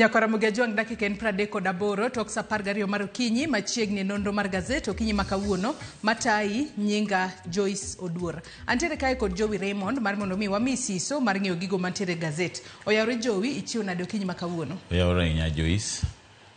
Nyakora Mugajwang' dakika en 38 tok sa 12 mar okinyi machiegni nonro mar gazet okinyi ma kawuono matayi nyinga Joyce Oduor. Antiere kae kod Jowi Raymond mar mondo mi wami siso mar ng'eyo gigo mantiere e gazet. Oyawre Jowi, ichiew nade okinyi ma kawuono? Oyawre ahinya Joyce,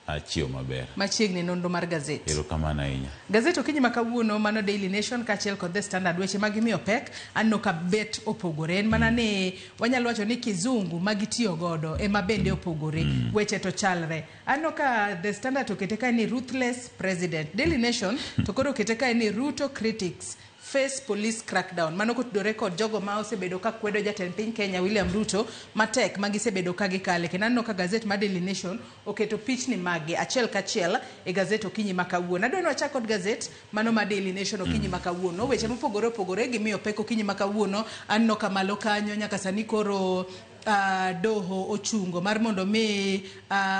achiew maber. Machiegni nonro mar gazet. Erokamano ahinya. Gazet okinyi ma kawuono mano Daily Nation kaachiel kod The Standard weche ma gimiyo pek aneno ka bet opogore. En mana ni wanyalo wacho ni kizungu ma gitiyo godo ema bende opogore. Weche to chalre. Aneno ka The Standard to okete kae ni ruthless president. Daily Nation to koro okete kae ni Ruto critics face police crackdown. Mano kotudore kod jogo ma osebedo ka kwedo jatend piny Kenya William Ruto matek ma gisebedo ka gikale. Kendo aneno ka gazet mar Daily Nation oketo pichni maggi achiel kachiel e gazet okinyi ma kawuono. Adwa ni wachak kod gazet mano mar Daily Nation okinyi ma kawuono. Weche mopogore opogore gimiyo pek okinyi ma kawuono. Aneno ka malo kanyo nyaka sani koro doho ochungo mar mondo mi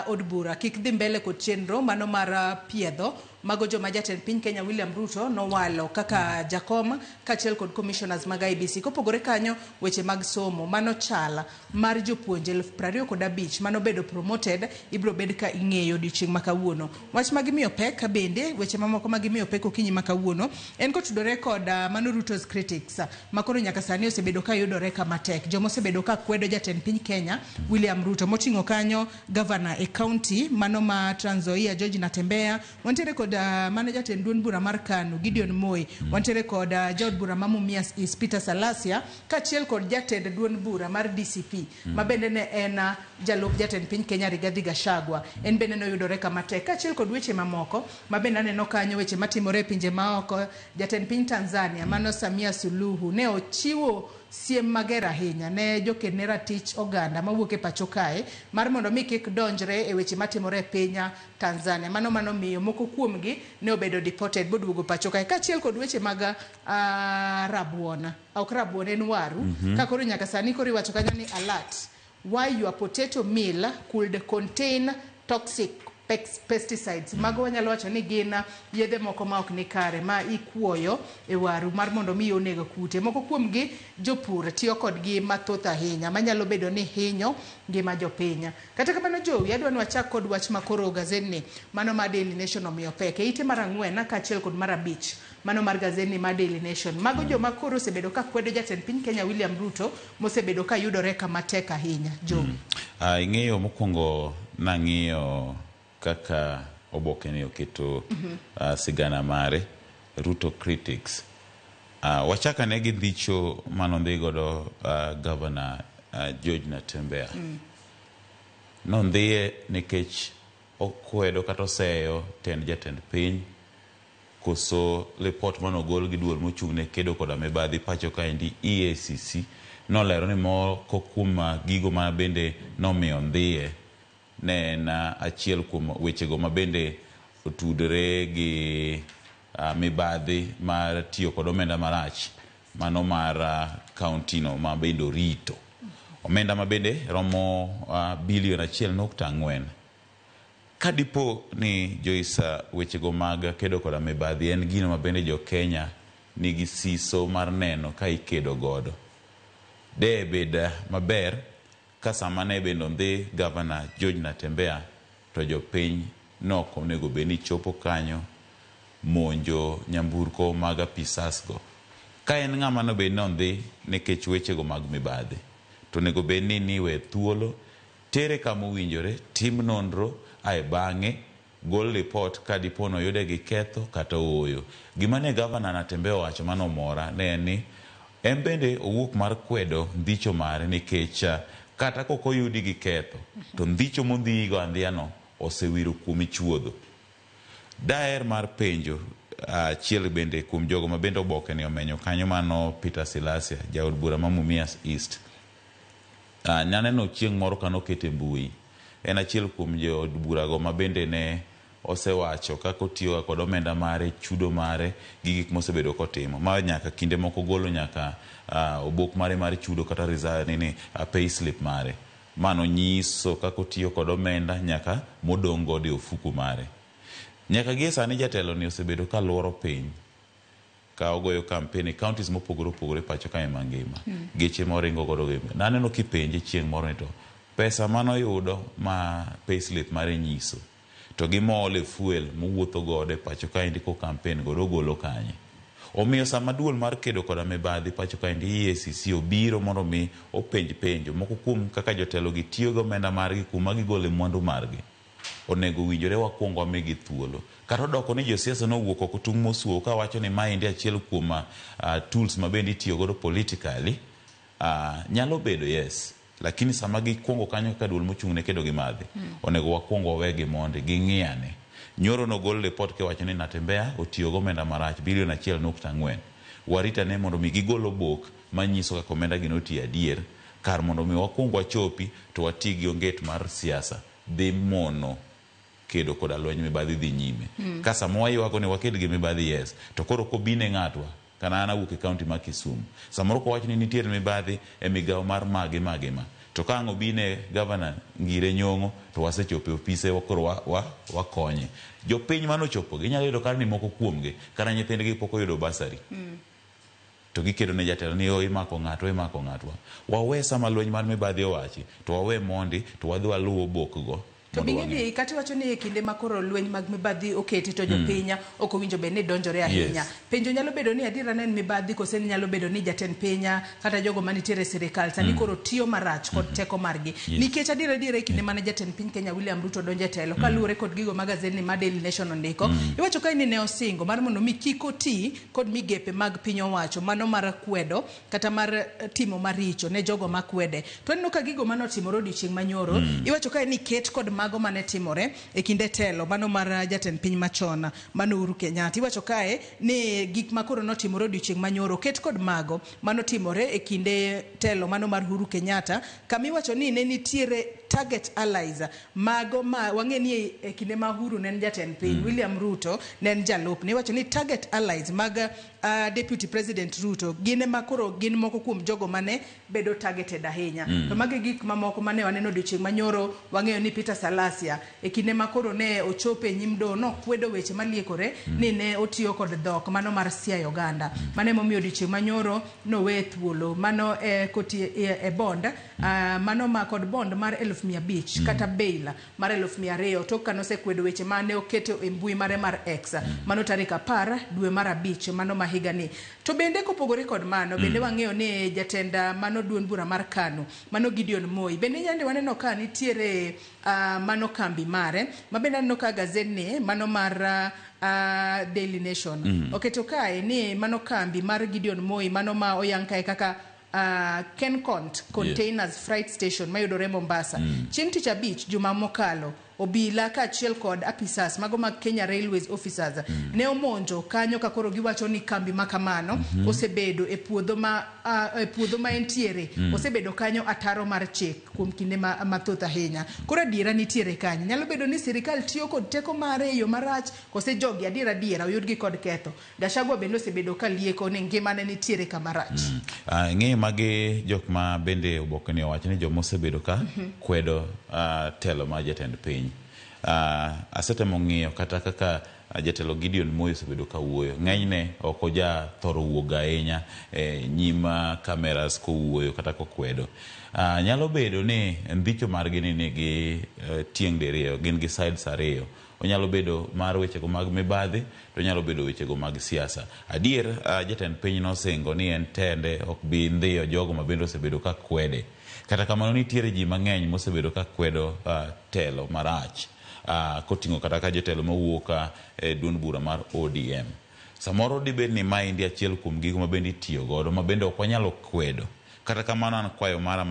od bura kik dhi mbele kod chenro mano mar piedho mago joma jatend piny Kenya William Ruto nowalo kaka jakom kaachiel kod commissioners mag IEBC. Kopogore kanyo, weche mag somo mano chal mar jopuonje 25,000 manobedo promoted ibiro bed ka ing'eyo odiochieng' ma kawuono. Wach ma gimiyo pek bende weche mamoko ma gimiyo pek okinyi ma kawuono en kotudore kod mano Ruto's critics ma koro nyaka sani osebedo ka yudore kama tek. Joma osebedo ka kwedo jatend piny Kenya William Ruto moting'o kanyo gavana e county mano ma Trans Nzoia George Natembeya, wantiere kod mano jatend duond bura mar KANU Gideon Moi, wantiere kod jaod bura ma Mumias East Peter Salasya kaachiel kod jatend duond bura mar DCP ma bende ne en jalup jatend piny Kenya Rigathi Gachagua, en bende noyudore kama tek kaachiel kod weche mamoko ma bende aneno kanyo weche matimore e pinje maoko. Jatend piny Tanzania mano Samia Suluhu ne ochiwo siem mager ahinya ne joked ne ratich oganda mawuok e pacho kae mar mondo mi kik donjre e weche matimore e piny Tanzania. Mano miyo moko kuomgi ne obedo deported boduogo pacho kae kaachiel kod weche mag rabuon. Ok rabuon en waru. Ka koro nyaka sani koro iwacho kanyo ni alert why your potato meal could contain toxic pesticides. Mago wanyalo wacho ni gin yedhe moko ma ok ni kare ma ikuoyo e waru mar mondo mi oneg kute. Moko kuomgi jopur tiyo kodgi mathoth ahinya manyalo bedo ni hinyo ngima jopiny. Kata kamano Jowi, adwa ni wachak kod wach makoro gazetni mano mar Daily Nation omiyo pek e ite mar 4 kaachiel kod mar 5 mano mar gazetni mar Daily Nation. Mago joma koro osebedo ka kwedo jatend piny Kenya William Ruto mosebedo ka yudore kama tek ahinya. Jowi. Ing'eyo mokwongo nang'iyo kaka oboke ni oketo sigana mare Ruto critics. Wachak ane gi dhicho manondhi godo Governor George Natembeya. Nondhiye nikech okwedo kata oseyo tend jatend piny koso lipot manogol gi duol mochung' ne kedo koda mibadhi pacho kaendi EACC nolero ni moko kuom gigo ma bende nomiyo ndhiye ne en achiel kuom wechego ma bende otudore gi mibadhi mar tiyo kod omenda marach mano mar county no ma bende orito. Omenda ma bende romo bilion 1.4. Ka dipo ni Joyce wechego mag kedo koda mibadhi en gino ma bende jo Kenya nigi siso mar neno ka ikedo godo. De bed maber ka sama ne bende ondhi Governor George Natembeya to jopiny nok onego bed ni chopo kanyo monjo nyamburko mag apisas go. Ka en ng'ama nobed ni ondhi nikech wechego mag mibadhi, to onego bed ni niwe thuolo, tere kama owinjore, tim nonro, ae bang'e gol lipot ka dipo noyude gi ketho kata ooyo. Gima ne Governor Natembeya owacho manomora ne en ni en bende owuok mar kwedo ndhicho mare nikech kata kok oyudi gi ketho to ndhicho mondhigo andhiya no osewiro kuomi chuodho. Daher mar penjo achiel bende kuom jogo ma bende oboke ni omenyo kanyo mano Peter Silasia, jaod bura ma Mumias East. Naneno chieng' moro kanokete mbui. En achiel kuom jood burago ma bende ne osewacho kaka otiyoga kod omenda mare, chudo mare gi gik mosebedo kotimo. Ma nyaka kinde moko golo nyaka obok mare mar chudo kata result nini pay slip mare. Ma nonyiso kaka otiyo kod omenda nyaka modong' godo e ofuku mare. Nyaka gie sani jatelo ni osebedo ka luoro piny ka ogoyo campaign e counties mopogore opogore pacho kae mangima. Geche moringo godo gi. Naneno kipenje chieng' moro ni to Pesa manoyudo ma payslip mare nyiso to gi moole fuel mowuotho godo e pacho kaendi ko campaign godo ogolo kanye. Omiyo sama duol mar kedo koda mibadhi pacho kaendi EACC obiro mondo mi openj penjo moko kuom kaka jotelo gi tiyo gi omenda margi kuma gigole mwandu margi, onego winjore wakuong wamigi thuolo. Kata odoko ni josiasa nowuok oko tung' mosuo kawacho ni maendi achiel kuom tools ma bende itiyo godo politically, nyalo bedo yes. Lakini sama gikuongo kanyo kaka duol mochung' ne kedo gi madhi, onego wakuong wawegi mondi ging'iyane. Nyoro nogol report kiwacho ni Natembeya otiyo gi omenda marach bilion 1.4. Warit ane mondo mi gigol obok manyiso kaka omenda gi notiyo adier, kar mondo mi wakuong wachopi to wati gi onget mar siasa dhi mono kedo koda lweny mibadhi dhi nyime. Ka sama waywago ni waked gi mibadhi yes, to koro kobine ng'atwa, kana an awuok e kaunti ma Kisumu, samoro kowach ni nitiere mibadhi e migawo mar magi magi ma, to ka ang' obine gavana Ngire Nyong'o to wasechopo e ofise koro wakonye. Jopiny manochopo gi inyalo yudo kata ni moko kuomgi kata nyithindgi pok oyudo basari. To gikedo ne jatelo ni imako ng'atwa, imako ng'atwa. Wawe sama lweny mar mibadhi owachi, to wawe mondi to wadhi waluw obokgo. To bing'e ni kata iwacho ni e kinde ma koro lweny mag mibadhi oketi to jopiny ok owinjo bed ni donjore ahinya. Penjo nyalo bedo ni adiera ne en mibadhi kose ni nyalo bedo ni jatend piny kata jogo manitiere e sirikal sani koro tiyo marach kod teko margi. Nikech adiera adiera e kinde mane jatend piny Kenya William Ruto donjo e telo kaluwore kod gigo ma gazetni ma Daily Nation ondiko, iwacho kae ni ne osingo mar mondo mi kik oti kod migepe mag piny owacho mano mar kwedo kata mar timo maricho ne jogo makwede. To aneno ka gigo mane otimore odiochieng' manyoro, iwacho kae ni ket kod mago mane timore e kinde telo mano mar jatend piny machon mano Uhuru Kenyatta. Iwacho kae ni gik makoro notimore odiochieng' manyoro ket kod mago manotimore e kinde telo mano mar Uhuru Kenyatta, kama iwacho ni ne nitiere target allies mago ma wang'e ni e kinde ma Uhuru ne en jatend piny, William Ruto ne en jalupne. Iwacho ni target allies mag Deputy President Ruto gin ema koro gin moko kuom jogo mane bedo targeted ahinya. To magi gik mamoko mane waneno odiochieng' manyoro. Wang'eyo ni Peter Salasya e kinde ma koro ne ochopo e nyim doho nokwedo weche maliekore ni ne otiyo kod dhok mano mar siayo oganda. Mano emomiyo odiochieng' manyoro nowe thuolo mano koti e bond mano ma kod bond mar 500,000 kata bail mar 200,000 tok kanosekwedo weche mane oketo e mbui mare mar X mano tarik 10 dwe mar 5 mano ma higani. To bende kopogore kod mano, bende wang'eyo ni jatend mano duond bura mar KANU mano Gideon Moi bende nyande waneno ka nitiere mano kambi mare ma bende aneno ka gazetni mano mar Daily Nation oketo kae ni mano kambi mar Gideon Moi mano ma oyang kae kaka Kencont Containers Freight Station mayudore Mombasa. Chieng' tich abich juma mokalo, obila kaachiel kod apisas mago mag Kenya Railways officers ne omonjo kanyo ka koro giwacho ni kambi ma kamano osebedo e puodho ma e puodho ma entiere osebedo kanyo ataro mar chik kuom kinde mathoth ahinya. Koro adiera nitiere kanyo. Nyalo bedo ni sirikal tiyo kod teko mare e yo marach kose jogi adiera adiera oyudgi kod ketho. Gachagua bende osebedo ka lieko ni ngimane nitiere kama rach. Ing'eyo magi jok ma bende oboke ni owacho ni joma osebedo ka kwedo telo mar jatend piny. Asetemo ng'iyo kata kaka jatelo Gideon Moi osebedo ka wuoyo. Ng'enyne ok oja thoro wuok ahinya e nyim cameras kowuoyo kata kokwedo. Nyalo bedo ni ndhicho margi ni nigi tieng' diriyo, gin gi sides ariyo. Onyalo bedo mar wechego mag mibadhi, to onyalo bedo wechego mag siasa. Adier, jatend piny nosingo ni en tende ok bi ndhiyo jogo ma bende osebedo ka kwede. Kata kamano nitiere ji mang'eny mosebedo ka kwedo telo marach, koting'o kata ka jotelo mowuok e duond bura mar ODM. Samoro dibed ni maendi achiel kuom gigo ma bende itiyo godo ma bende ok wanyalo kwedo. Kata kamano an kwayo mara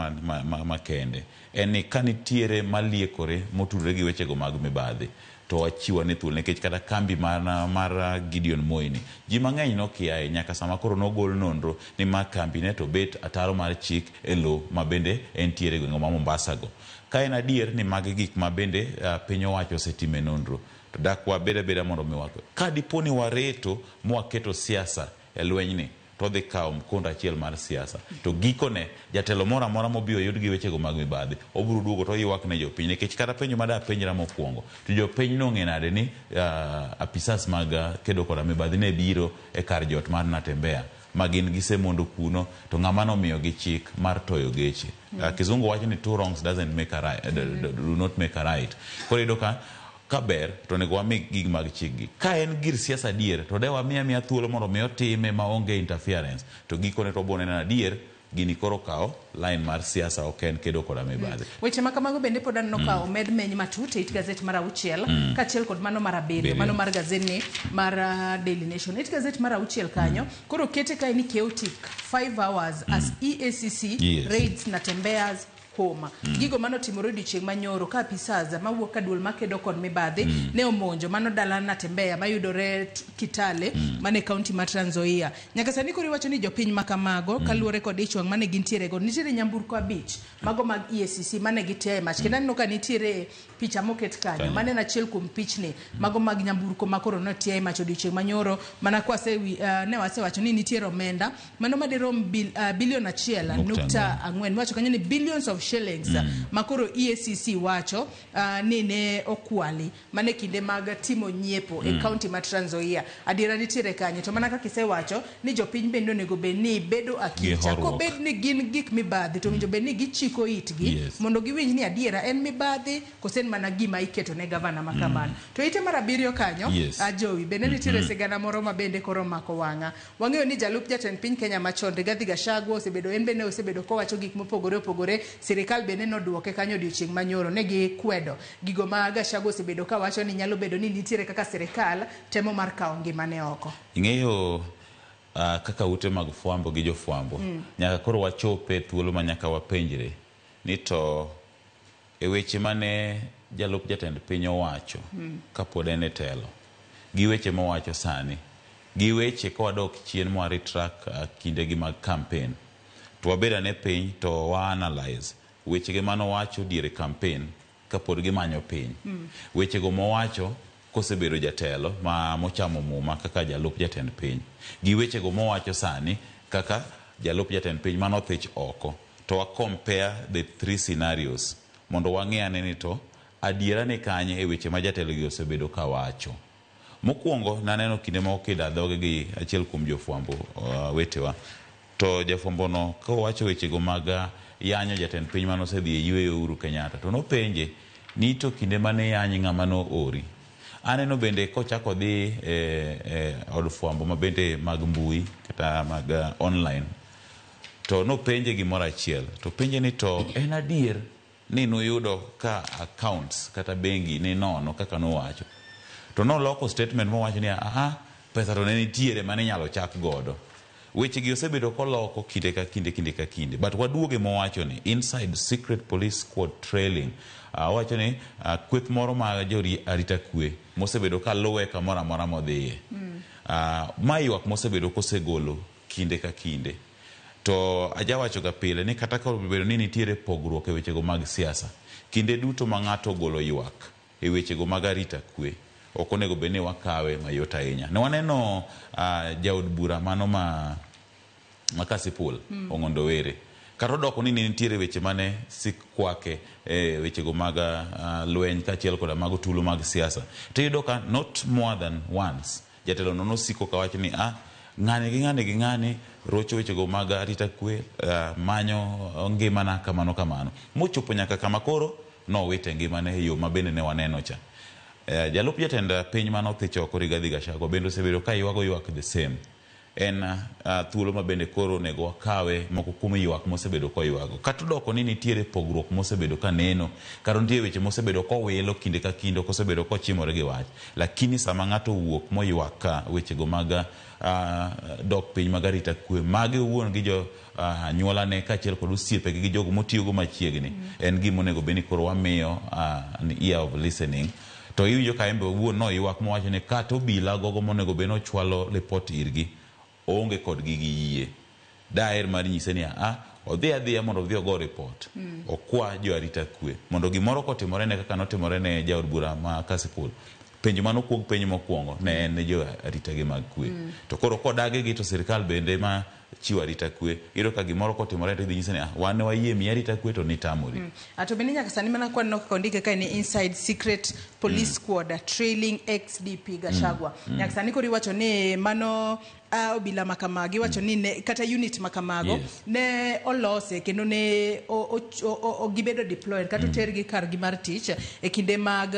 makende en ni ka nitiere maliekore motudore gi wechego mag mibadhi, to wachiw ane thuolo, nikech kata kambi mar Gideon Moi ni ji mang'eny nokiaye nyaka sama koro nogol nonro ni ma kambi ne to bet ataro mar chik e lo ma bende entiere e gwenge ma Mombasa go. Ka en adier ni magi gik ma bende piny owacho osetime nonro, to dak wabed abeda mondo mi wakwe. Ka dipo ni wareto mwaketo siasa e lwenyni, to odhi kawo mkondo achiel mar siasa. To gikone, jatelo moro amora mobiro yud gi wechego mag mibadhi, obiro duogo to oywak ne jopiny. Nikech kata penjo ma dapenjra mokwongo, to jopiny nong'e nade ni apisas mag kedo koda mibadhi ne biro e kar jot mar Natembeya. ma gin gisemondo kuno to ng'ama nomiyogi chik mar toyo geche. Kizungu wacho ni two wrongs doesn't make a right, do not make a right. Koro iyudo ka kaber to onego wami gig mag chik gi. Ka en gir siasa adier to de wamiye amiya thuolo mondo mi otime maonge interference to gikone to wabiro neno adier gini koro kawo line mar siasa ok en kedo koda mibadhi. Weche ma kamago bende pod aneno ka omed meny matut e it gazet mar auchiel kaachiel kod mano mar abiriyo, mano mar gazetni mar Daily Nation. It gazet mar auchiel kanyo koro kete kae ni chaotic 5 hours as EACC raids Natembeya's home. Gigo manotimore odiochieng' manyoro ka apisas mawuok ka duol makedo kod mibadhi ne omonjo mano dala Natembeya mayudore Kitale mane kaunti ma Trans Nzoia. Nyaka sani koro iwacho ni jopiny makamago kaluwore kod ich wang' mane gintiere go, nitiere nyamburko 5 mago mag EACC mane gitiaye mach. Kendo aneno ka nitiere picha moket kanyo, mane en achiel kuom pichni mago mag nyamburko ma koro notiaye mach odiochieng' manyoro. Mana kwase ne wasewacho ni nitiere omenda mano madirom bilion 1.4, wacho kanyo ni billions of shillings ma koro EACC wacho ni ne okwali mane kinde mag timo nyiepo e kaunti ma Trans Nzoia. Adiera nitiere kanyo, to mana kaka isewacho ni jopiny bende onego bed ni bedo akicha, kobed ni gin gik mibadhi to owinjo bed ni gichiko itgi mondo giwinj ni adiera en mibadhi kose en mana gima iketo ne gavana ma kamano. To ite mar abiriyo kanyo, Ajowi bende nitiere sigana moro ma bende koro omako wang'a. Wang'eyo ni jalup jatend piny Kenya machon Rigathi Gachagua osebedo, en bende osebedo kowacho gik mopogore opogore. Sirikal bende noduoke kanyo odiochieng' manyoro, ne gikwedo gigo ma Gachagua osebedo kawacho ni nyalo bedo ni nitiere kaka sirikal temo mar kawo ngimane oko. Ing'eyo kaka ute mag fwambo gi jofwambo nyaka koro wachope thuolo ma nyaka wapenjre ni to e weche mane jalup jatend piny owacho kapod en e telo gi weche mowacho sani gi weche kawadok chien mwa retrack kindegi mag campaign to wabed ane piny to wa analyze wechege manowacho diere campaign kapod gimanyo piny, wechego mowacho kosebedo jatelo ma mochamo muma kaka jalup jatend piny gi wechego mowacho sani kaka jalup jatend piny manothich oko, to wa compare the three scenarios mondo wang'e ane ni to adiera ni kanye e weche ma jatelo gi osebedo kawacho. Mokwongo naneno kinde moko kida dhoge gi achiel kuom jofwambo wetewa, to jafwambo no kowacho wechego mag yanyo jatend piny manosedhi e yweyo Uhuru Kenyatta, to nopenje ni to kinde mane yany ng'ama noori. Aneno bende kochako dhi e od fwambo ma bende mag mbui kata mag online, to nopenje gimoro achiel, to penje ni to en adier ni nuyudo ka accounts kata bengi ni nono kaka nowacho, to noloko statement mowacho ni aha, pesa to ne nitiere mane inyalo chak godo. Weche gi osebedo koloko kinde ka kinde, kinde ka kinde, but waduoge mowacho ni inside secret police squad trailing, owacho ni kweth moro ma jo arita kwe mosebedo ka luwe kamoro amora modhiye. Ma ywak mosebedo kosegolo kinde ka kinde. To ajawacho ga pile ni kata ka obedo ni nitiere pogruok e wechego mag siasa, kinde duto ma ng'ato ogolo ywak e wechego mag arita kwe, ok onego bed ni wakawe mayot ahinya. Ne waneno jaod bura mano ma Kasipul, Ong'ondo Were, kata odoko ni ne nitiere weche mane sik kwake e wechego mag lweny kaachiel koda mag tulo mag siasa, to iyudo ka not more than once jatelo no nosiko kawacho ni ng'ani gi ng'ani gi ng'ani rocho wechego mag arita kwe, manyo ngimana kamano kamano, mochopo nyaka kama koro nowite ngimane e yo ma bende ne waneno cha. Jalup jatend piny manothich oko Rigathi Gachagua bende osebedo ka ywago ywak the same. En thuolo ma bende koro onego wakawe moko kuom ywak mosebedo koywago. Kata odoko ni nitiere pogruok mosebedo ka neno, kata nitie weche mosebedo kowilo kinde ka kinde, ok osebedo kochimore gi wach. Lakini sama ng'ato owuok moywak ka wechego mag dok piny mag arita kwe, mage owuon gi jo anyuolane kaachiel kod osiepegi gi jogo motiyogo machiegni, en gima onego bed ni koro wamiyo an ear of listening. To iwinjo ka en be owuon noywak mowacho ni kata obila gogo monego bed ni ochwalo ripot irgi oonge kodgi gi yie. Daher mar nyise ni odhi adhiya mondo odhi ogo ripot, okwa jo arita kwe mondo gimoro kotimore ne kaka notimore ne jaod bura ma Kasipul, penjo manokuong penj mokwongo ne en ne jo arita gi mag kwe. To koro kodagi gi to sirikal bende ma chiwo arita kwe. Iyudo ka gimoro kotimore to idhi nyise ni ah, wan ne wayie miyi arita kwe to nitamori. To bende nyaka sani mana kwaneno kaka ondike kae ni inside secret police squad trailing ex-DP Gachagua. Nyaka sani koro iwacho ni mano obila makamagi iwacho ni ne, kata unit makamago ne olose kendo ne gibedo deployed kata otergi kargi mar tich e kinde mag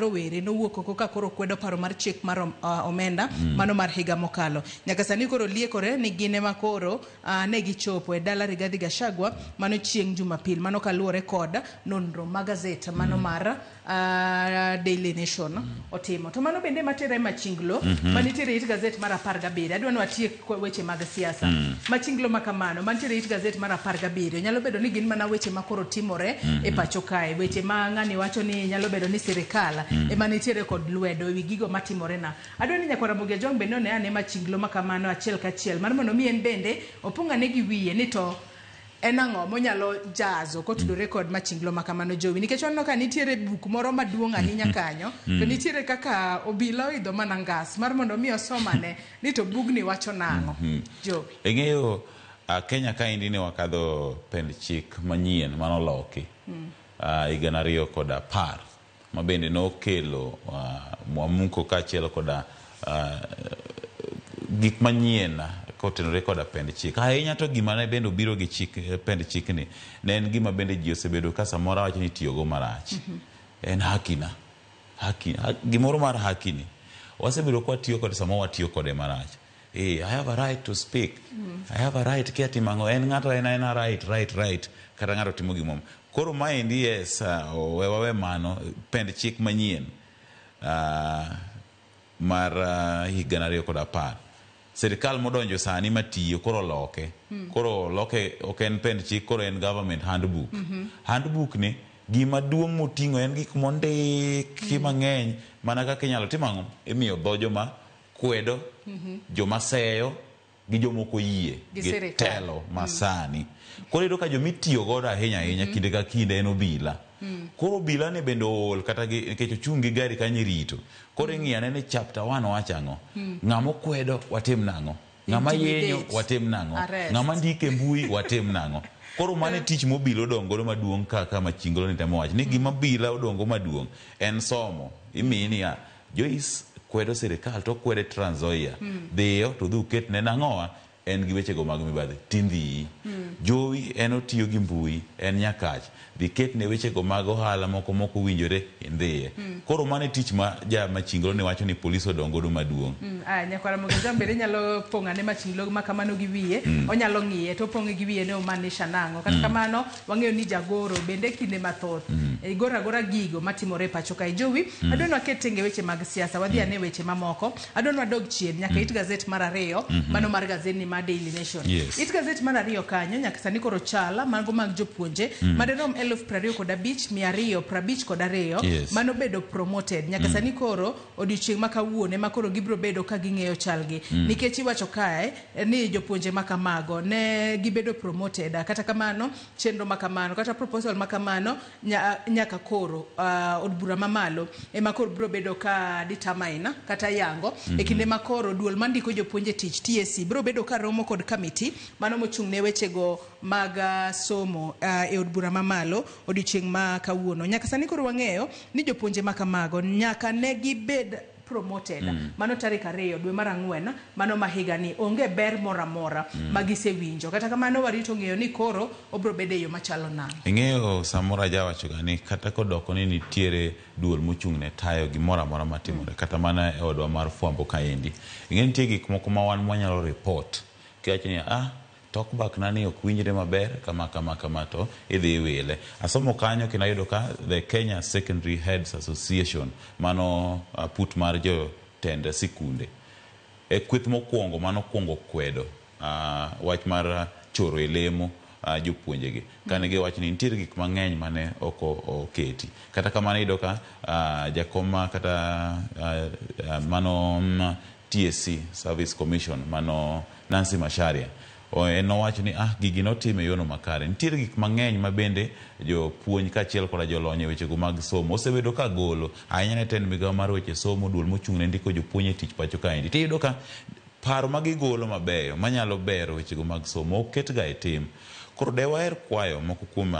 rowere nowuok oko ka koro kwedo paro mar chik mar omenda mano mar higa mokalo. Nyaka sani koro liekore ni gin ema koro ne gichopo e dala Rigathi Gachagua mano chieng' Jumapil, mano kaluwore kod nonro ma gazet mano mar Daily Nation otimo. To mano bende matere machinglo manitiere it gazet mar 17. Adwa ni watiek weche mag siasa. Machinglo makamano mantiere it gazet mar 17 nyalo bedo ni gin mana weche ma koro timore e pacho kae, weche ma ng'ani wacho ni nyalo bedo ni sirikal ema nitiere kod lwedo ewi gigo matimore na. Adwa ni nyakwar Ramogi Ajwang' bende one ane machinglo makamano achiel kachiel mar mondo mi en bende opong'ane gi wiye ni to en ang'o monyalo jazo kotudore kod machinglo makamano jowi, nikech waneno ka nitiere buk moro maduong' ahinya kanyo to nitiere kaka obila oidho mana ngas mar mondo mi osomane ni to bugni wacho nang'o jowi. Ing'eyo Kenya kaendi ne wakadho pend chik manyien manoloki higa 2010 ma bende nokelo mwamuko kaachiel koda gik manyien kotenore koda pend chik. Ahinya to gima ne bende obiro gi chik pend chikni ne en gima bende ji osebedo ka samoro wacho ni itiyogo marach. En hakina. Haki, gimoro mar haki ni. Wasebedo kwa tiyo kode samoro watiyo kode marach. I have a right to speak. I have a right kia timo ang'o. En ng'ato en aena right, right, right. Kata ng'ato timo gimoro. Koro maendi yes, we wawe mano pend chik manyien mar higa 2010. Sirikal modonjo sani matiyo koro loke. Koro loke ok en pend chik, koro en government handbook. Handbook ni gima duong' moting'o en gik mondiki mang'eny mana kaka inyalo timo ang'o imiyo dho joma kwedo, joma seyo gi jomoko yie Gi gi sirikal. telo masani. Koro iyudo ka jomitiyo godo ahinya ahinya kinde ka kinde en obila. Koro obila ni bende ool kata gi nikech ochung' gi gari kanyo irito. Koro ing'iyo ane ni chapter 1 wacho ang'o. Ng'ama okwedo watim nang'o? Ng'ama yenyo Intimidate. watim nang'o? Arrest. Ng'ama ndike mbui watim nang'o? Koro mano e tich mobila odong' godo maduong' kaka machinglo ni temo wacho ni gima obila odong' go maduong' en somo. Imiyi niya, Joyce kwedo sirikal to okwede Trans Nzoia. Dhiyo to dhi uketne nang'owa en gi wechego mag mibadhi tindhiyi. Jowi en otiyo gi mbui, en nyakach. Dhi ketne wechego mag ohala moko mok owinjore indhiye. Koro mano e tich ma ja machinglo ni wacho ni polis odong' godo maduong'. Aya, nyakwar Ramogi Ajwang' bende nyalo pong'o ane machinglo makamano gi wiye, onyalo ng'iye to opong'e gi wiye ni omaanisha nang'o. Kata kamano, wang'eyo ni jagoro bende kinde mathoth igoro agora gigo matimore e pacho kae. Jowi, adwa ni waket tenge weche mag siasa, wadhi ane weche mamoko. Adwa ni wadog chien nyaka it gazet mar 2, mano mar gazetni mar Daily Nation. It gazet mar 2 kanyo nyaka sani koro chala mago mag jopuonje madirom 25,252 mano bedo promoted nyaka sani koro odiochieng' ma kawuono ema koro gibiro bedo ka ging'eyo chalgi. Nikech iwacho kae ni jopuonje makamago ne gibedo promoted, kata kamano chenro makamano kata proposal makamano nyaka koro od bura mamalo ema koro biro bedo ka determine kata yango e kinde ma koro duol mandiko jopuonje tich TSC biro bedo ka romo kod kamiti mano mochung' ne wechego mag somo e od bura mamalo odiochieng' ma kawuono. Nyaka sani koro wang'eyo ni jopuonje makamago nyaka ne gibed promoted mano tarik 2 dwe mar 4 mano ma higani onge ber moro amora ma gisewinjo. Kata kamano warito ng'eyo ni koro obiro bedo e yo machalo nang'o. Ing'eyo samoro ajawacho ga ni kata kodoko ni nitiere duol mochung' ne tayo gimoro amora matimore kata mana e odwa mar fwambo kaendi. Ing'e nitie gik moko ma wan mwanyalo report kiwacho ni talkback na ni ok winjre maber kama kama kama to idhi iwile. Asomo kanyo kendo ayudo ka the Kenya Secondary Heads Association mano put mar jotend sikunde e kweth mokwongo mano kwongo kwedo wach mar choro e lemo jopuonjegi kane giwacho ni nitiere gik mang'eny mane ok oketi. Kata kamano iyudo ka jakom kata mano TSC Service Commission mano Nancy Macharia en nowacho ni gigi notim e yono makare. Nitiere gik mang'eny ma bende jopuonj kaachiel koda jolony e wechego mag somo osebedo ka golo ahinya ne tend migawo mar weche somo, duol mochung' ne ndiko jopuonj e tich pacho kaendi. Tiyudo ka Paro ma gigolo mabeyo manyalo bero wechego mag somo ok ketga e tim. Koro de waher kwayo moko kuom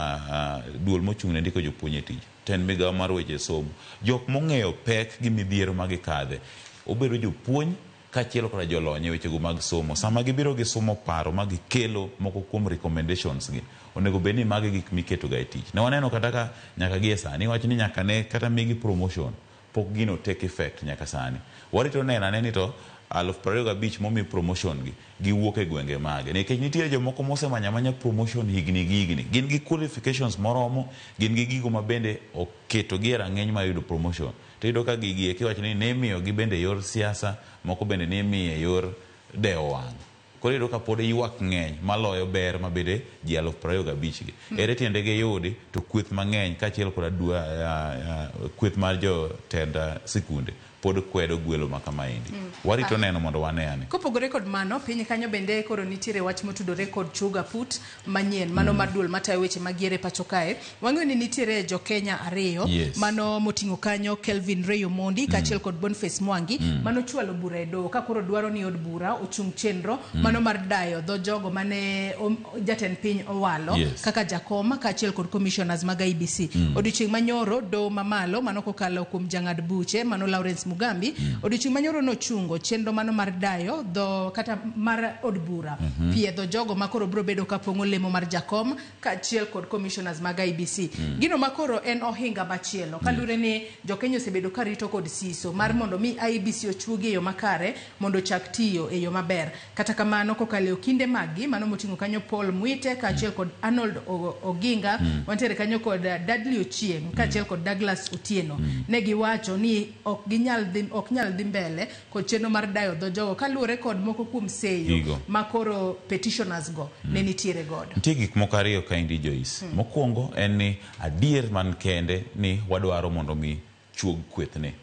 duol mochung' ne ndiko jopuonj e tich, tend migawo mar weche somo, jok mong'eyo pek gi midhiero ma gikadhe, obedo jopuonj kaachiel koda jolony e wechego mag somo. Sama gibiro gisumo paro ma gikelo moko kuom recommendations gi, onego bed ni magi gik miketoga e tich. Ne waneno kata ka nyaka gie sani, iwacho ni nyaka ne kata migi promotion, pok gino take effect nyaka sani. Warito neno ane ni to 25,000 momi promotion gi, giwuok e gwenge mage. Nikech nitie jomoko mosemanyo amanya promotion higni gi higni. Gin gi qualifications moromo, gin gi gigo ma bende oketogi e rang'iny mar yudo promotion. To iyudo ka gigi eki iwacho ni nimiyogi bende e yor siasa, moko bende nimiyo e yor dewo wang'. Koro iyudo ka pod ywak ng'eny maloyo ber ma bende ji 25,000 gi. Ere tiende giyudi to kweth mang'eny kaachiel kod kweth mar jotend sikunde pod kwedo gwelo ma kamaendi. Warito neno mondo wane ane. Kopogore kod mano, piny kanyo bende koro nitiere wach motudore kod chuga put manyien, mano mar duol matayo weche mag yiero e pacho kae. Wang'eyo ni nitiere jo Kenya ariyo, mano moting'o kanyo Kelvin Ray Omondi kaachiel kod Boniface Mwangi, mano chwalo bura e doho ka koro dwaro ni od bura ochung chenro mano mar dayo dho jogo mane jatend piny owalo kaka jakom kaachiel kod commissioners mag IEBC. Odiochieng' manyoro doho mamalo mano kokalo kuom jang'ad buche mano Lawrence Mugambi, odiochieng' manyoro nochungo chenro mano mar dayo dho kata mar od bura piedho jogo ma koro biro bedo kapong'o lemo mar jakom kaachiel kod commissioners mag IEBC. Gino makoro en ohinga machielo kaluwore ni jokenya osebedo karito kod siso mar mondo mi IEBC ochuogi e yo makare mondo ochak tiyo e yo maber. Kata kamano kokalo e okinde maggi mano moting'o kanyo Paul Mwite kaachiel kod Arnold Oginga, wantiere kanyo kod Dudley Ochieng kaachiel kod Douglas Otieno, ne giwacho ni ok ginyal dhi, ok nyal dhi mbele kod chenro mar dayo dho jogo kaluwore kod moko kuom seyo Gigo. ma koro petitioners go ne nitiere godo. Nitie gik moko ariyo kaendi Joyce. Mokwongo en ni adier man kende ni wadwaro mondo mi chuog kwethne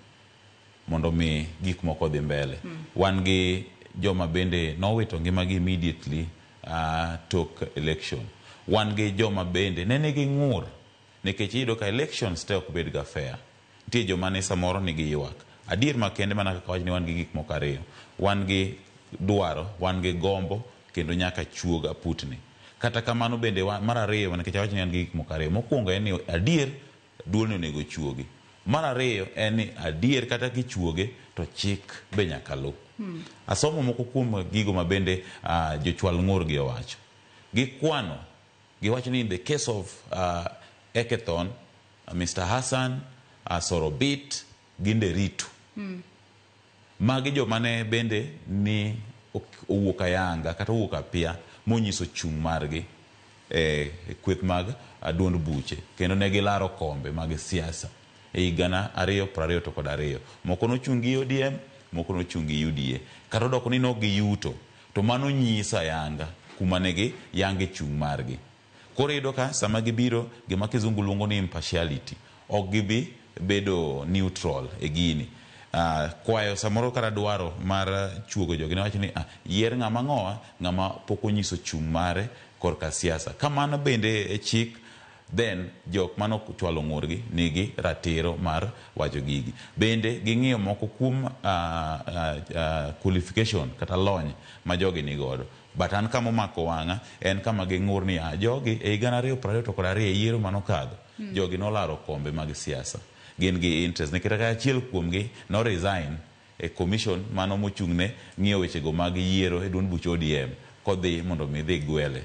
mondo mi gik moko odhi mbele. Wan gi joma bende nowito ngimagi immediately tok election. Wan gi joma bende ne nigi ng'ur nikech iyudo ka elections te ok bed ga fair. Nitie joma ne samoro nigi ywak. Adier makende mana kaka wach ni wan gi gik moko ariyo. Wan gi dwaro, wan gi gombo kendo nyaka chuog aputni. Kata kamano bende mar ariyo nikech awach ni an gi gik moko ariyo. Mokwongo en ni adier duolni onego chuogi. Mar ariyo en ni adier kata kichuoge to chik be nyaka luw. Asomo moko kuom gigo ma bende jochwal ng'ur gi owacho. Gikwano, giwacho ni in the case of Eketon, Mr. Hassan, Sorobit, gi Nderitu. Magi joma ne bende ni owuok ayanga kata owuok apia monyiso chung' margi e kweth mag duond buche kendo ne gilaro kombe mag siasa e higa 2022. Moko nochung' gi ODM, moko nochung' gi UDA. Kata odoko ni nok giyuto, to mano nyiso ayanga kuma ne gi yange chung' margi. Koro iyudo ka sama gibiro gima kizungu luongo ni impartiality, ok gibi bedo neutral e gini. Kwayo samoro kata dwaro mar chuogo jogi ne wacho ni yier ng'ama ng'owa, ng'ama pok onyiso chung' mare korka siasa. Kamano bende e chik, then jok mano chwalo ng'urgi nigi ratiro mar wacho gigi. Bende ging'iyo moko kuom qualification kata lony ma jogi nigodo. But an kama omako wang'a en kama ging'ur ni jogi e higa 2022 e yiero manokadho, jogi nolaro kombe mag siasa. Gin gi interest nikech kata achiel kuomgi no resign e commission mano mochung'ne ng'iyo wechego mag yiero e duond buch ODM kodhi mondo mi dhi gwele.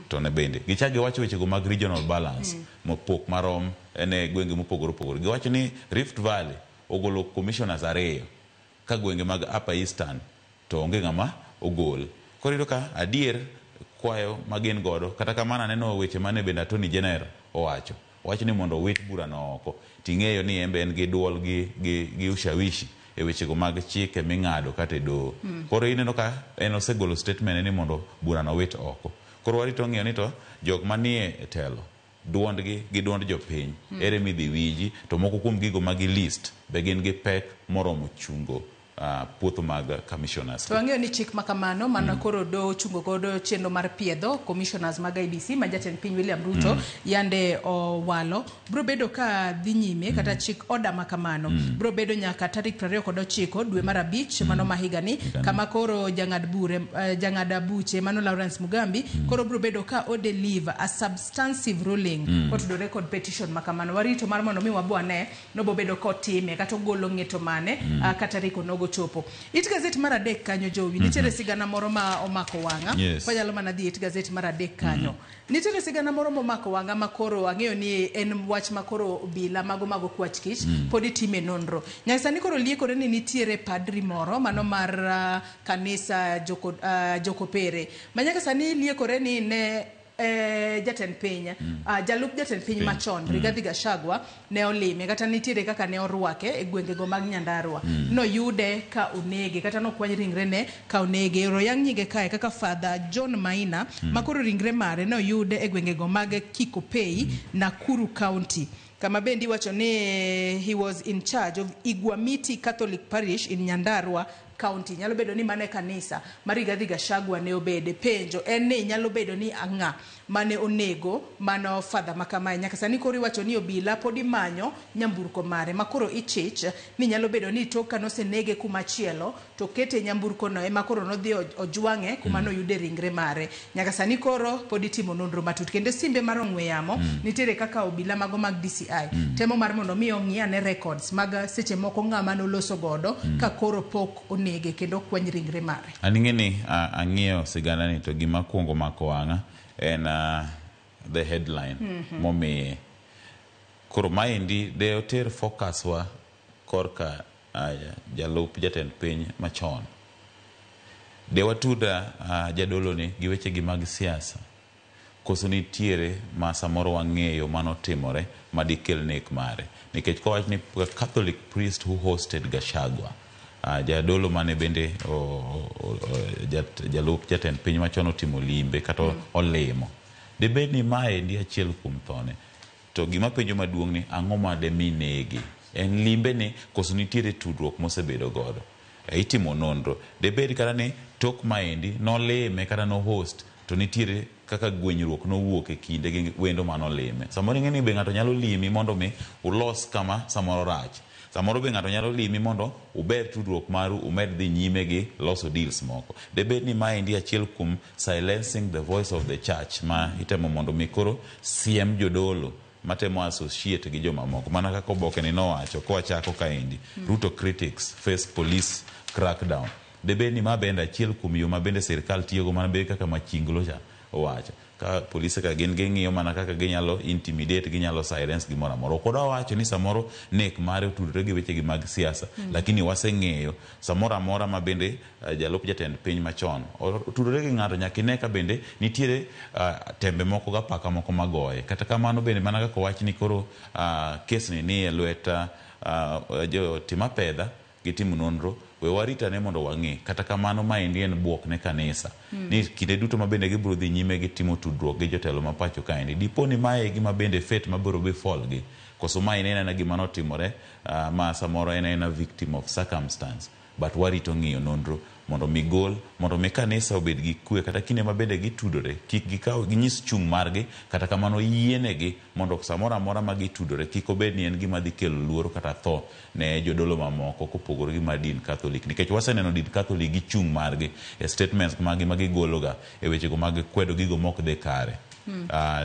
To ne bende gichak giwacho wechego mag regional balance mopok marom ne gwenge mopogore opogore. Giwacho ni Rift Valley ogolo commissioners ariyo ka gwenge mag Upper Eastern to onge ng'ama ogol. Koro iyudo ka adier kwayo ma gin godo kata kamano aneno weche mane bende Attorney General owacho. Owacho ni mondo owit burano oko. Ting'eyo ni en be en gi duol gi ushawishi e wechego mag chike ming'ado kata e doho. Koro ineno ka en osegolo statement ni mondo burano owit oko. Koro warito ng'iyo ni to jok manie e telo duondgi gi duond jopiny ere midhi winji to moko kuom gigo ma gi list be gin gi pek moromo chungo puotho mag commissioners. To wang'eyo ni chik ma kamano mano koro do chungo godo chenro mar piedho commissioners mag IEBC ma jatend piny William Ruto yande owalo biro bedo ka dhi nyime kata chik order ma kamano biro bedo nyaka tarik 29 dwe mar 5 mano ma higani, kama koro jang'ad bure jang'ad buche mano Lawrence Mugambi koro biro bedo ka o deliver a substantive ruling kotudore kod petition ma kamano. Warito mar mondo mi wabwane nobo bedo kotime kata ogolo ng'eto mane kata tarik onogo chopo. It gazet mar 3 kanyo Jowi, nitiere sigana moro ma omako wang'a. Wanyalo mana dhi it gazet mar 3 kanyo. Nitiere sigana moro momako wang'a ma koro ang'eyo ni en wach ma koro obila mago mago kwach kich pod itime nonro. Nyaka sani koro liekore ni nitiere padri moro mano mar kanisa Jokopere. Ma nyaka sani liekore ni ne jatend piny, jalup jatend piny machon Rigathi Gachagua ne olime kata nitiere kaka ne orwake e gwengego mag Nyandarua. Noyude ka onege kata nokwany ringrene ka onege. Royang nyinge kae kaka Father John Maina ma koro ringre mare noyude e gwengego mag Kikopey, Nakuru County, kama bende iwacho ni he was in charge of Igwamiti Catholic Parish in Nyandarua County. Nyalo bedo ni mane kanisa mar Rigathi Gachagua ne obede. Penjo en ni nyalo bedo ni ang'a mane onego mano Father makamae. Nyaka sani koro iwacho ni obila pod imanyo nyamburko mare ma koro ichich ni nyalo bedo ni tok kanosenege kumachielo to kete nyamburko no ema koro nodhi ojwang'e kuma noyude ringre mare. Nyaka sani koro pod itimo nonro matut kendo simbe mar ong'we yamo nitiere kaka obila mago mag DCI temo mar mondo mi ong'i ane records mag seche moko ng'ama noloso godo ka koro pok onege kendo kwany ringre mare. An ing'e ni ang'iyo sigana ni to gima kuongo mako wang'a en the headline momiye. Koro maendi de oter focus wa korka jalup jatend piny machon. De watuda jadolo ni gi weche gi mag siasa. Koso nitiere ma samoro wang'eyo manotimore madikel nek mare. Nikech kowach ni Catholic priest who hosted Gachagua, jadolo mane bende jalup jatend piny machon otimo limbe kata olimo. Debed ni maendi achiel kuom thone. To gima penjo maduong' ni ang'o ma de mi nege? En limbe ni koso nitiere tudruok mosebedo godo. Itimo nonro. Debed kata ni tok maendi nolime kata no host to nitiere kaka gwenyruok nowuok e kinde gi wendo manolime. Samoro ing'e ni be ng'ato nyalo limi mondo mi ulos kama samoro rach. Samoro be ng'ato nyalo limi mondo uber tudruok maru umed dhi nyime gi loso deals moko. Debed ni maendi achiel kuom silencing the voice of the church ma itemo mondo mi koro siem jodolo matemo associate gi jomamoko. Mana kaka oboke ni nowacho kowachako kaendi, Ruto critics face police crackdown. Debed ni ma bende achiel kuom yo ma bende sirikal tiyogo mana be kaka Machinglo cha owacho. Ka polise ka gin ging'iyo mana kaka ginyalo intimidate, ginyalo silence gimoro amora. Ok wadwa wacho ni samoro nek mare otudore gi wechegi mag siasa, lakini waseng'eyo samoro amora ma bende jalup jatend piny machon otudore gi ng'ato nyaka ine ka bende nitiere tembe moko gi apaka moko magoye. Kata kamano bende mana kaka owach ni koro kes ni nie lwet jotim apedha gitimo nonro, we warit ane mondo wang'e. Kata kamano maendi en buok ne kanisa. Ni kinde duto ma bende gibiro dhi nyime gi timo tudruok gi jotelo ma pacho kaendi. Dipo ni mae e gima bende fate mabiro befall gi. Koso mae en aena gima notimore ma samoro en aena victim of circumstance. But warito ng'iyo nonro mondo mi gol, mondo mi kanisa obed gi kwe kata kinde ma bende gitudore, kik gikaw ginyis chung' margi, kata kamano yienegi mondo samoro amora ma gitudore kik obed ni en gima dhi kelo luoro kata tho ne jodolo mamoko kopogore gi mar din Catholic. Nikech waseneno din Catholic gi chung' margi e statements magi ma gigologa e wechego mag kwedo gigo mok dhi kare.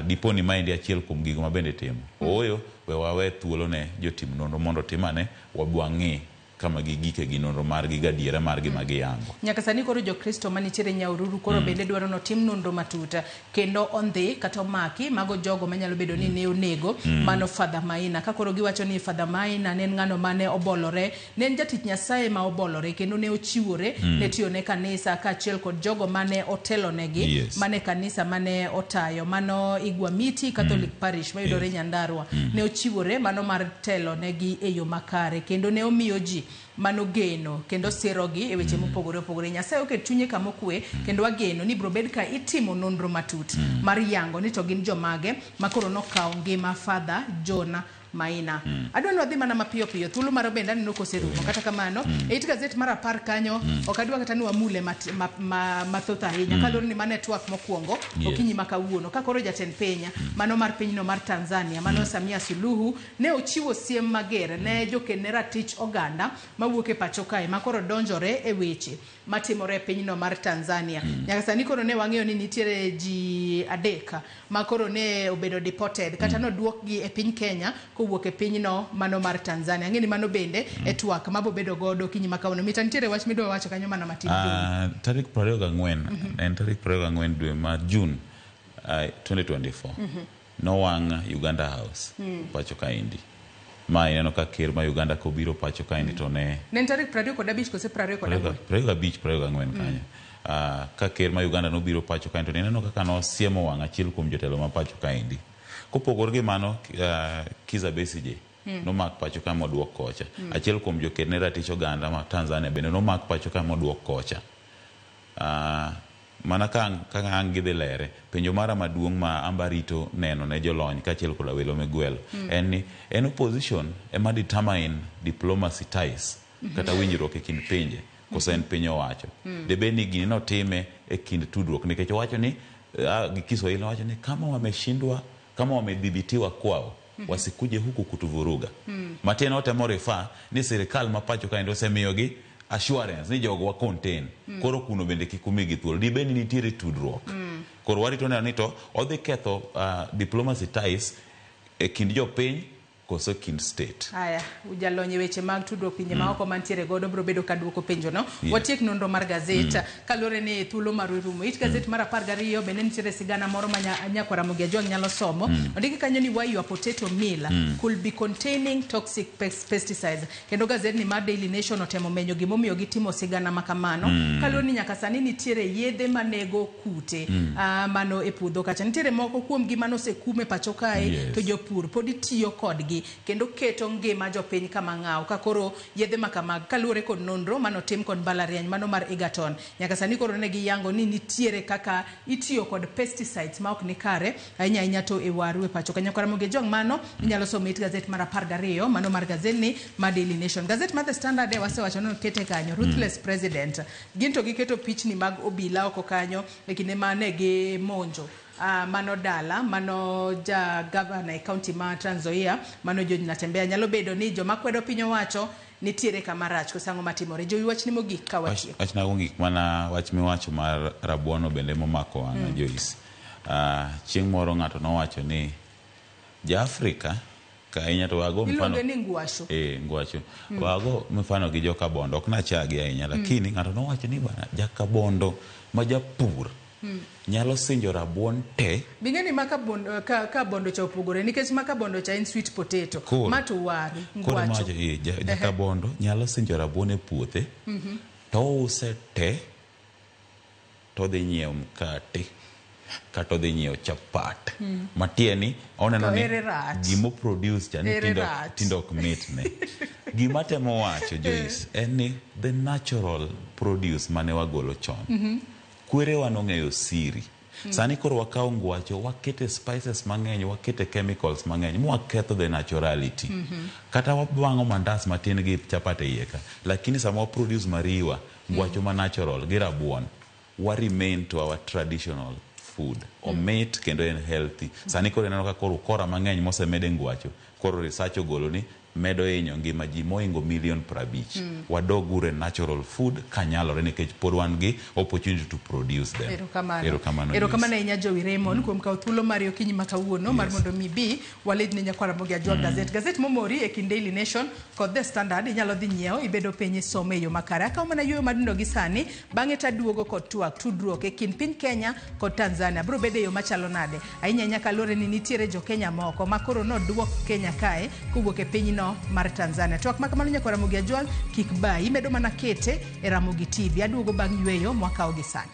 Dipo ni maendi achiel kuom gigo ma bende timo. Ooyo, we wawe thuolo ne jotim nonro mondo otimane, wang'i kama gigike gi nonro margi gadiera margi ma giyango. Nyaka sani koro jokristo manitiere Nyahururu koro bende dwaro notim nonro matut kendo ondhi kata omaki mago jogo manyalo bedo ni ne onego mano Father Maina. Ka koro giwacho ni Father Maina ne en ng'ano mane obolore, ne en jatich Nyasaye ma obolore kendo ne ochiwore ne tiyo ne kanisa kaachiel kod jogo mane otelonegi mane kanisa mane otayo mano Igwamiti Catholic Parish mayudore Nyandarua. Ne ochiwore mano mar telo negi e yo makare kendo ne omiyo ji mano geno kendo sirogi e weche mopogore opogore. Nyasaye oket chunye kama okwe kendo wageno ni biro bed ka itimo nonro matut mar yango ni to gin jomage ma koro nokawo ngima Father John Maina. Adwa ni wadhi mana mapiyo piyo, thuolo mar bende aneno koserumo. Kata kamano, e it gazet mar 10 kanyo, ok adwa kata ni wamule mathoth ahinya, kaluwore ni mane twak mokwongo okinyi ma kawuono. Ka koro jatend piny, mano mar pinyno mar Tanzania, mano Samia Suluhu, ne ochiwo siem mager ne joked ne ratich oganda mawuok e pacho kae, ma koro donjore e weche matimore e pinyno mar Tanzania. Nyaka sani koro ne wang'eyo ni nitiere ji 3 ma koro ne obedo deported, kata noduokgi e piny Kenya kowuok e pinyno mano mar Tanzania. Ang'e ni mano bende e twak mabobedo godo okinyi ma kawuono. Mita nitiere wach midwa wacho kanyo mana matin. Tarik 24, en tarik 24 dwe mar June 2024, nowang' Uganda House pacho kaendi. Ma ineno ka ker ma Uganda kobiro pacho kaendi to ne Ne en tarik 25 kose 24? 25, 24 kanyo. Ka ker ma Uganda nobiro pacho kaendi to ineno kaka nosiemo wang' achiel kuom jotelo ma pacho kaendi. Kopogore gi mano, Kizza Besigye nomak pacho ka moduok kocha. Achiel kuom joked ne ratich oganda ma Tanzania bende nomak pacho ka moduok kocha. Mana ka ang' gidhi lere, penjo mara maduong' ma amba rito neno ne jolony kaachiel koda welo migwelo en ni en opposition ema determine diplomacy ties kata winjruok e kind pinje koso en piny owacho. Debed ni gini notime e kind tudruok, nikech owacho ni gi Kiswahili owacho ni kama wameshindwa, kama wamedhibitiwa kwao, wasikuje huku kutuvuruga. Matiende otemo refer ni sirikal ma pacho kaendi osemiyogi assurance ni jogo wa contain. Koro kuno bende kik umigi thuolo. Dibed ni nitiere tudruok. Koro warito neno ni to odhi ketho diplomacy ties e kind jopiny koso kind state. Aya, jalony e weche mag tudruok pinje maoko mantiere godo biro bedo ka duoko penjo no. Watiek nonro mar gazet kaluwore ni thuolo mar rumo. It gazet mar 12 bende nitiere sigana moro ma nyakwar Ramogi Ajwang' nyalo somo. Ondiki kanyo ni why your potato meal could be containing toxic pesticides. Kendo gazet ni mar Daily Nation otemo menyo gimomiyo gitimo sigana ma kamano. Kaluwore ni nyaka sani nitiere yedhe manego kute mano e puodho kacha. Nitiere moko kuom gi manosekum e pacho kae to jopur pod tiyo kodgi kendo keto ngima jopiny kama ng'aw. Ka koro yedhe ma kamag kaluwore kod nonro manotim kod mbalariany mano mar Egerton, nyaka sani koro ne giyango ni nitiere kaka itiyo kod pesticides ma ok ni kare ahinya ahinya to e waru e pacho ka. Nyakwar Ramogi Ajwang', mano inyalo somo it gazet mar 12 mano mar gazet ni mar Daily Nation. Gazet mar The Standard e wasewacho ni okete kanyo ruthless president. Gin to giketo pichni mag obila oko kanyo e kinde mane gimonjo mano dala mano ja gavana e county ma Trans Nzoia mano George Natembeya. Nyalo bedo ni joma kwedo piny owacho nitiere kama rach koso ang'o matimore. Jowi, wachni mogik ka watieko. Wachna mogik mana wach miwacho mar rabuon bende momako wang'a Joyce. Chieng' moro ng'ato nowacho ni ja-Afrika ka ahinya to wago mfano iluonge ni ngwasho. Ngwacho. Wago mfano gi joka Bondo, ok nachagi ahinya, lakini ng'ato nowacho ni bwana jaka Bondo ma japur nyalo sinjo rabuon te. Bing'e ni maka bondo, ka bondo cha opogore nikech maka bondo cha en sweet potato. Ma to waru, Koro ngwacho. mawacho, jaka Bondo nyalo sinjo rabuon e puothe to ouse te to odhi nyiewo mkate kata odhi nyiewo chapat. Matieni oneno To ni ere rach? gimo produce cha ni Ere rach? tindo ok mitne. Gima temo wacho Joyce en ni the natural produce mane wagolo chon. Kwerewa nong'eyo siri. Sani koro wakawo ngwacho, wakete spices mang'eny, wakete chemicals mang'eny, mwaketho the naturality. Kata wabang'o mandas matin gi chapat e iye ka, lakini sama wa produce mariwa, ngwacho ma natural gi rabuon, wa remain to our traditional food. Omit kendo en healthy. Sani koro ineno ka koro ukora mang'eny mosemed e ngwacho, koro research ogolo ni medo hinyo ngima ji mohingo milion 50. Wadog uru e natural food kanyalore nikech pod wan gi opportunity to produce them. Erokamano. Erokamano. Erokamano ahinya Jowi Raymond kuom kawo thuolo mari okinyi ma kawuono mar mondo mi bi waledni ne nyakwar Ramogi Ajwang' gazet. Gazet momori e kind Daily Nation kod The Standard inyalo dhi nyiewo ibedo piny isome e yo makare. Akawo mana yueyo madundo gi sani bang'e taduogo kod twak tudruok e kind piny Kenya kod Tanzania. Biro bedo e yo machalo nade? Ahinya ahinya kaluwore ni nitiere jo Kenya moko ma koro noduok Kenya kae kowuok e pinyno mar Tanzania. Twak ma kamano nyakwar Ramogi Ajwang' kik bayi, imedo mana kete e Ramogi TV. Aduogo bang' yueyo mwakawo gi sani.